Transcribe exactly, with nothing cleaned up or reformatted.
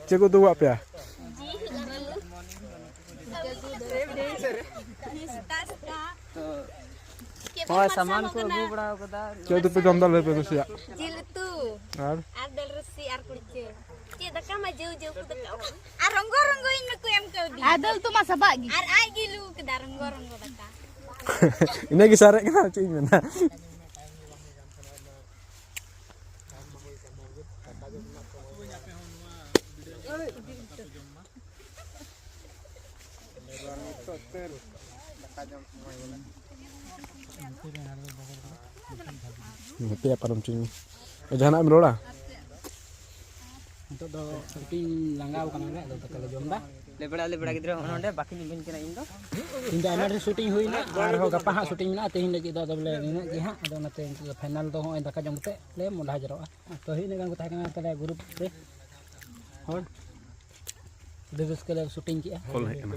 ᱪᱮᱫ ᱠᱚ ᱩᱛᱩ ᱟᱠᱟᱫ ᱯᱮᱭᱟ? ᱥᱮᱛᱟᱜ ᱥᱮᱛᱟᱜ᱾ ᱪᱮᱫ ᱯᱮ ᱦᱳᱭ, ᱱᱟᱥᱛᱟ ᱥᱟᱢᱟᱱ ᱠᱚ ᱟᱹᱜᱩ ᱠᱟᱱᱟ? ᱵᱟᱲᱟ ᱟᱠᱟᱫᱟ᱾ ᱪᱮᱫ ᱩᱛᱩ ᱯᱮ ᱡᱚᱢ ᱮᱫᱟ? ᱞᱟᱹᱭ ᱯᱮ ᱠᱩᱥᱤᱭᱟᱜ᱾ ᱡᱤᱞ ᱩᱛᱩ᱾ ᱟᱨ? ᱟᱨ ᱫᱟᱹᱞ ᱨᱟᱹᱥᱤ ᱟᱨ ᱠᱩᱲᱪᱟᱹ᱾ ᱪᱮᱫ ᱫᱟᱠᱟ ᱢᱟ ᱡᱟᱹᱣ ᱡᱟᱹᱣ ᱠᱚ ᱫᱟᱠᱟ᱾ ᱟᱨ ᱨᱚᱝᱜᱚ ᱨᱚᱝᱜᱚ ᱤᱧ ᱱᱩᱠᱩ ᱮᱢ ᱠᱟᱹᱣᱫᱤᱧ᱾ ᱟᱨ ᱫᱟᱹᱞ ᱩᱛᱩ ᱢᱟ ᱥᱟᱵᱟᱜ ᱜᱮ᱾ ᱟᱨ ᱟᱡ ᱜᱮ ᱞᱩ ᱠᱮᱫᱟ ᱨᱚᱝᱜᱚ ᱨᱚᱝᱜᱚ ᱫᱟᱠᱟ᱾ ᱤᱱᱟᱹ ᱜᱮ ᱥᱟᱨᱮᱡ ᱠᱟᱱᱟ, ᱪᱮᱫ ᱤᱧ ᱢᱮᱱᱟ᱾ ᱦᱟᱯᱮᱭᱟ, ᱯᱟᱨᱚᱢ ᱦᱚᱪᱚᱧ ᱢᱮ᱾ ᱡᱟᱦᱟᱱᱟᱜ ᱮᱢ ᱨᱚᱲᱟ? ᱱᱤᱛᱚᱜ ᱫᱚ ᱠᱟᱹᱴᱤᱡ ᱤᱧ ᱞᱟᱸᱜᱟᱣ ᱠᱟᱱᱟ, ᱟᱫᱚ ᱫᱟᱠᱟ ᱞᱮ ᱡᱚᱢ ᱮᱫᱟ᱾ ᱞᱮᱵᱲᱟ ᱞᱮᱵᱲᱟ ᱜᱤᱫᱽᱨᱟᱹ ᱦᱚᱸ ᱱᱚᱰᱮ ᱵᱟᱹᱠᱤᱱ ᱤᱢᱟᱹᱧ ᱠᱟᱱᱟ ᱤᱧ ᱫᱚ᱾ ᱤᱧ ᱫᱚ ᱟᱭᱢᱟ ᱰᱷᱮᱨ ᱥᱩᱴᱤᱝ ᱦᱩᱭᱱᱟ, ᱟᱨᱦᱚᱸ ᱜᱟᱯᱟ ᱦᱟᱸᱜ ᱥᱩᱴᱤᱝ ᱢᱮᱱᱟᱜᱼᱟ, ᱛᱮᱦᱮᱧ ᱞᱟᱹᱜᱤᱫ ᱫᱚ ᱟᱫᱚ ᱵᱚᱞᱮ ᱱᱤᱱᱟᱹᱜ ᱜᱮ ᱦᱟᱸᱜ᱾ ᱟᱫᱚ ᱚᱱᱟᱛᱮ ᱱᱤᱛᱚᱜ ᱫᱚ ᱯᱷᱟᱭᱱᱟᱞ ᱫᱚ ᱦᱚᱸᱜᱼᱚᱭ ᱫᱟᱠᱟ ᱡᱚᱢ ᱠᱟᱛᱮ ᱞᱮ ᱢᱚᱸᱰᱷᱟ ᱡᱟᱨᱚᱜᱼᱟ᱾ ᱛᱚ, ᱦᱮᱡ ᱤᱱᱟᱹᱜ ᱜᱟᱱ ᱠᱚ ᱛᱟᱦᱮᱸ ᱠᱟᱱᱟ ᱛᱟᱞᱮ ᱜᱨᱩᱯ ᱨᱮ ᱦᱚᱲ, ᱟᱹᱰᱤ ᱨᱟᱹᱥᱠᱟᱹ ᱞᱮ ᱥᱩᱴᱤᱝ ᱠᱮᱜᱼᱟ᱾ ᱠᱚᱞ ᱦᱮᱡ ᱠᱟᱱᱟ᱾